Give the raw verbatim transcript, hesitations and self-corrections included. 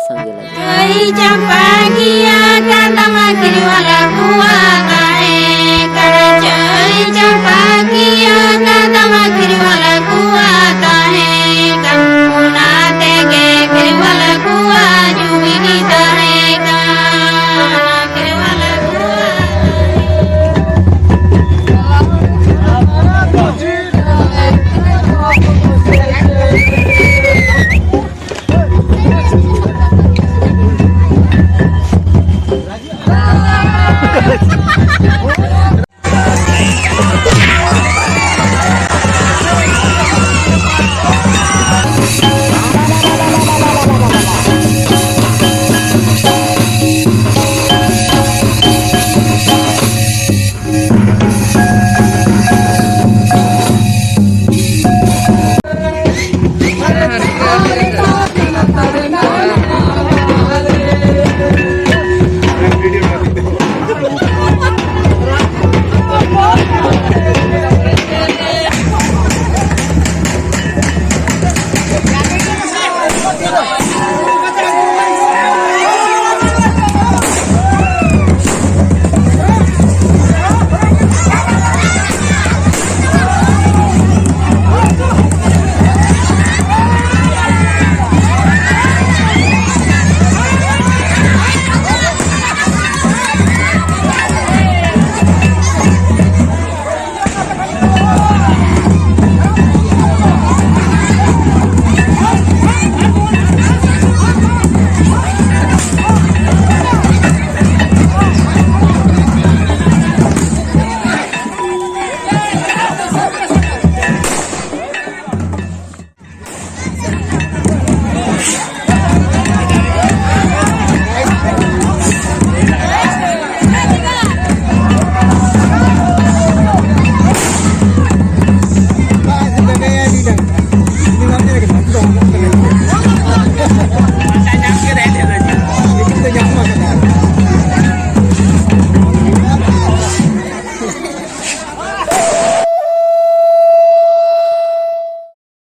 ᱥᱟᱸᱜᱮ ᱞᱟᱹᱜᱤᱫ᱾ ᱪᱟᱹᱭ ᱪᱟᱢᱯᱟ ᱜᱮᱭᱟ ᱠᱟᱫᱟᱢ ᱟᱹᱠᱷᱨᱤ ᱣᱟᱞᱟ ᱠᱚᱣᱟ ᱛᱟᱦᱮᱸ ᱠᱟᱱᱟ᱾ ᱪᱟᱹᱭ ᱪᱟᱢᱯᱟ ᱜᱮᱭᱟ ᱠᱟᱫᱟᱢ ᱟᱹᱠᱷᱨᱤ ᱣᱟᱞᱟ ᱠᱚᱣᱟ ᱛᱟᱦᱮᱸ ᱠᱟᱱᱟ᱾ ᱚᱱᱟ ᱛᱮᱜᱮ ᱟᱹᱠᱷᱨᱤ ᱣᱟᱞᱟ ᱠᱚᱣᱟ ᱡᱩᱢᱤ ᱛᱟᱦᱮᱸ ᱠᱟᱱᱟ᱾ ᱟᱹᱠᱷᱨᱤ ᱣᱟᱞᱟ ᱠᱚᱣᱟ